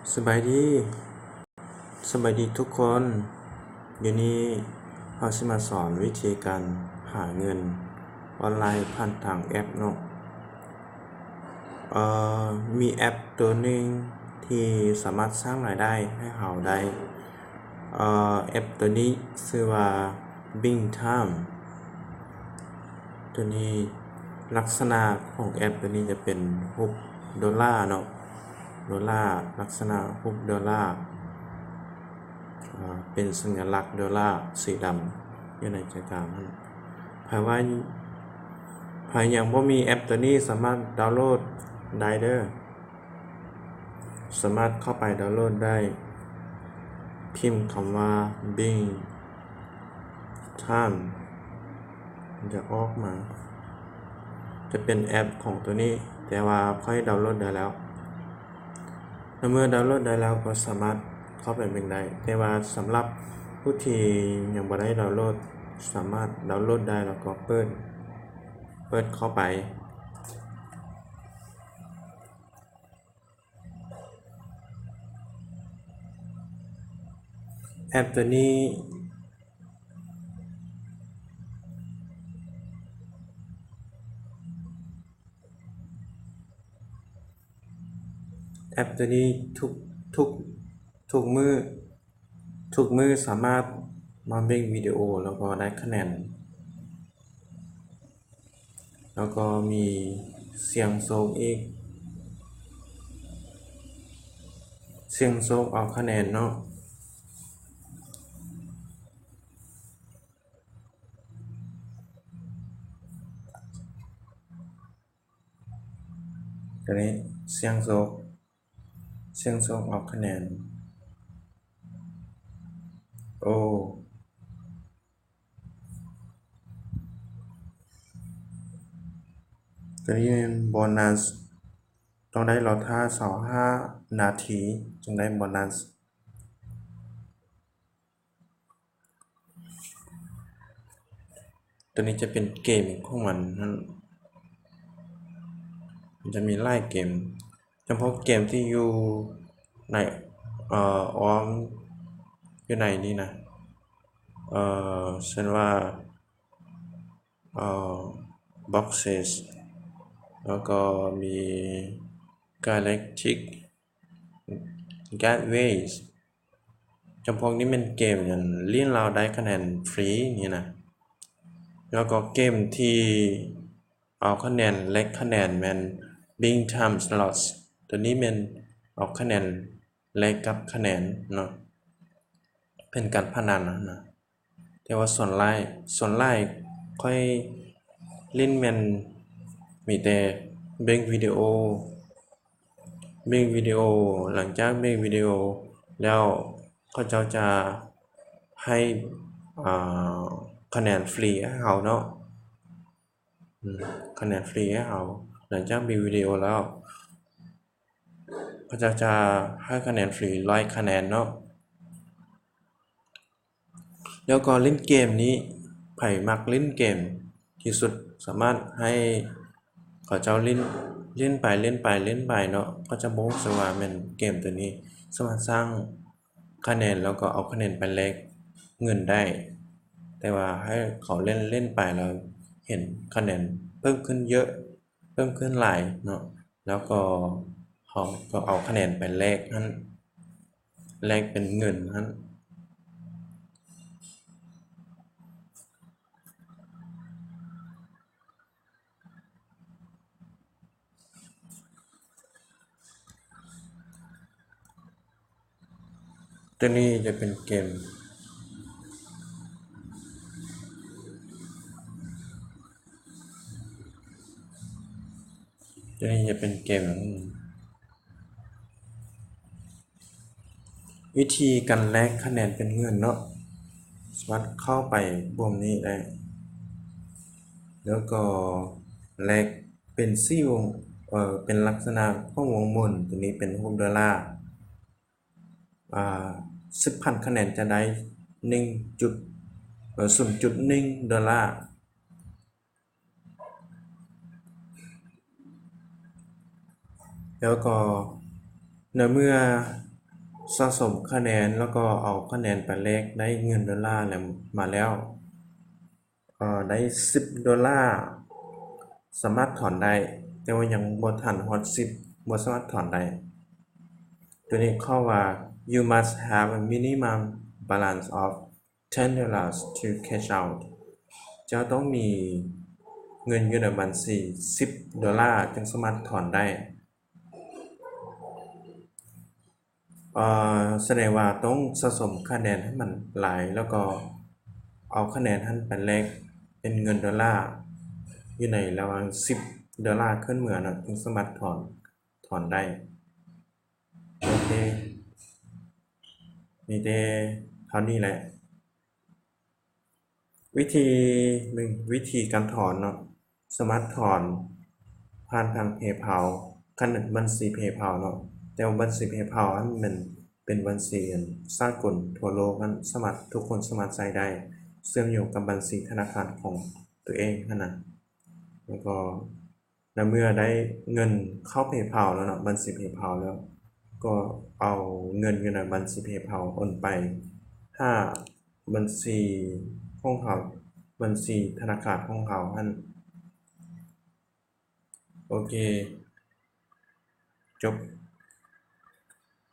ສະບາຍດີ ສະບາຍດີທຸກຄົນ. ດຽວນີ້ເຮົາຊິມາສອນວິທີການຫາເງິນອອນລາຍຜ່ານທາງແອັບເນາະ. ເອີ ມີແອັບຕົວໜຶ່ງທີ່ສາມາດສ້າງລາຍໄດ້ໃຫ້ເຮົາໄດ້. ເອີ ແອັບຕົວນີ້ຊື່ວ່າ Bing Time. ຕົວນີ້ ລັກສະນະຂອງແອັບຕົວນີ້ຈະເປັນຮູບໂດລາເນາະ, ໂດລາ, ລັກສະນະຮູບໂດລາ, ເປັນສັນຍາລັກໂດລາສີດຳຢູ່ໃນໃຈກາງ. ໃຜວ່າ ໃຜຍັງບໍ່ມີແອັບຕົວນີ້ ສາມາດດາວໂຫຼດໄດ້ເດີ້. ສາມາດເຂົ້າໄປດາວໂຫຼດໄດ້, ພິມຄຳວ່າ Bing Time ມັນຈະອອກມາ, ຈະເປັນແອັບຂອງຕົວນີ້, ແຕ່ວ່າຂ້ອຍດາວໂຫຼດໄດ້ແລ້ວ. ໃນເມື່ອດາວໂຫຼດໄດ້ແລ້ວກໍສາມາດເຂົ້າໄປເບິ່ງໄດ້, ແຕ່ວ່າສຳລັບຜູ້ທີ່ຍັງບໍ່ໄດ້ດາວໂຫຼດ ສາມາດດາວໂຫຼດໄດ້ ແລ້ວກໍເປີດ, ເປີດເຂົ້າໄປ. ແອັບຕົວນີ້ ແອັບຕົວນີ້ທຸກ, ທຸກ, ທຸກມື້, ທຸກມື້ສາມາດມາເບິ່ງວິດີໂອ ແລ້ວກໍໄດ້ຄະແນນ. ແລ້ວກໍມີສ່ຽງໂຊກອີກ, ສ່ຽງໂຊກເອົາຄະແນນເນາະ. ຕົວນີ້ສ່ຽງໂຊກ, ສ່ຽງໂຊກເອົາຄະແນນ. ໂອ້ ຕົວນີ້ແມ່ນໂບນັສ, ຕ້ອງໄດ້ລໍຖ້າຊາວຫ້ານາທີຈຶ່ງໄດ້ໂບນັສ. ຕົວນີ້ຈະເປັນເກມຂອງມັນນັ້ນ, ມັນຈະມີຫຼາຍເກມ, ຈຳພວກເກມທີ່ຢູ່ໃນ, ເອີ, ອ້ອມຢູ່ໃນນີ້ນະ, ເອີ, ເຊັ່ນວ່າ, ເອີ, Boxes, ແລ້ວກໍມີ Galactic Gateways. ຈຳພວກນີ້ແມ່ນເກມອັນຫຼິ້ນແລ້ວໄດ້ຄະແນນຟຣີນີ້ນະ, ແລ້ວກໍເກມທີ່ເອົາຄະແນນ ແລກຄະແນນແມ່ນ Bing Time Slots. ຕົວນີ້ແມ່ນເອົາຄະແນນແລກກັບຄະແນນເນາະ, ເປັນການພະນັນຫັ້ນນະ. ແຕ່ວ່າສ່ວນຫຼາຍ, ສ່ວນຫຼາຍຂ້ອຍຫຼິ້ນແມ່ນມີແຕ່ເບິ່ງວິດີໂອ, ເບິ່ງວິດີໂອ, ຫຼັງຈາກເບິ່ງວິດີໂອແລ້ວ ເຂົາເຈົ້າຈະໃຫ້, ອາ, ຄະແນນຟຣີໃຫ້ເຮົາເນາະ, ຄະແນນຟຣີໃຫ້ເຮົາ. ຫຼັງຈາກເບິ່ງວິດີໂອແລ້ວ ເຂົາເຈົ້າຈະໃຫ້ຄະແນນຟຣີຮ້ອຍຄະແນນເນາະ. ແລ້ວກໍຫຼິ້ນເກມນີ້, ໃຜມັກຫຼິ້ນເກມທີ່ສຸດ ສາມາດໃຫ້ເຂົາເຈົ້າຫຼິ້ນ, ຫຼິ້ນໄປ, ຫຼິ້ນໄປ, ຫຼິ້ນໄປເນາະ, ເຂົາເຈົ້າບໍ່ຮູ້ສຶກວ່າແມ່ນເກມຕົວນີ້ສາມາດສ້າງຄະແນນ ແລ້ວກໍເອົາຄະແນນໄປແລກເງິນໄດ້, ແຕ່ວ່າໃຫ້ເຂົາເລ່ນ, ເລ່ນໄປແລ້ວເຫັນຄະແນນເພີ່ມຂຶ້ນເຍອະ, ເພີ່ມຂຶ້ນຫຼາຍເນາະ, ແລ້ວກໍເຮົາກໍເອົາຄະແນນໄປແລກຫັ້ນ, ແລກເປັນເງິນຫັ້ນ. ຕົວນີ້ຈະເປັນເກມ, ຕົວນີ້ຈະເປັນເກມ ວິທີການແລກຄະແນນເປັນເງິນເນາະ, ສາມາດເຂົ້າໄປປຸ່ມນີ້ໄດ້ ແລ້ວກໍແລກເປັນສີ່ວົງ, ເອີ, ເປັນລັກສະນະຂອງວົງໝູນ, ຕົວນີ້ເປັນຮູບໂດລາ, ອາ, ສິບພັນຄະແນນຈະໄດ້ໜຶ່ງຈຸດ, ເອີ, ສູນຈຸດໜຶ່ງໂດລາ. ແລ້ວກໍໃນເມື່ອ ສະສົມຄະແນນ ແລ້ວກໍເອົາຄະແນນໄປແລກໄດ້ເງິນໂດລາແລ້ວ ມາແລ້ວ ເອີ ໄດ້ສິບໂດລາ ສາມາດຖອນໄດ້ ແຕ່ວ່າຍັງບໍ່ທັນຮອດສິບ ບໍ່ສາມາດຖອນໄດ້. ຕົວນີ້ເຂົາວ່າ You must have a minimum balance of ten dollars to cash out. ເຈົ້າຕ້ອງມີເງິນຢູ່ໃນບັນຊີສິບໂດລາ ຈຶ່ງສາມາດຖອນໄດ້. ເອີ ສະແດງວ່າຕ້ອງສະສົມຄະແນນໃຫ້ມັນຫຼາຍ ແລ້ວກໍເອົາຄະແນນຫັ້ນໄປແລກເປັນເງິນໂດລາ ຢູ່ໃນລະຫວ່າງສິບໂດລາຂຶ້ນເມືອເນາະ ຈຶ່ງສາມາດຖອນ ຖອນໄດ້. ໂອເຄ ມີແຕ່ເທົ່ານີ້ແຫຼະ. ວິທີ ໜຶ່ງ ວິທີການຖອນເນາະ ສາມາດຖອນຜ່ານທາງ PayPal ຄັນບັນຊີ PayPal ເນາະ ແຕ່ວ່າບັນຊີ PayPal ຫັ້ນແມ່ນເປັນບັນຊີອັນສາກົນທົ່ວໂລກຫັ້ນ ສາມາດ ທຸກຄົນສາມາດໃຊ້ໄດ້ ເຊື່ອມໂຍງກັບບັນຊີທະນາຄານຂອງຕົວເອງຫັ້ນນະ ແລ້ວກໍ ໃນເມື່ອໄດ້ເງິນເຂົ້າ PayPal ແລ້ວເນາະ ບັນຊີ PayPal ແລ້ວ ກໍເອົາເງິນຢູ່ໃນບັນຊີ PayPal ໂອນໄປຫາບັນຊີຂອງເຮົາ ບັນຊີທະນາຄານຂອງເຮົາຫັ້ນ. ໂອເຄ ຈົບ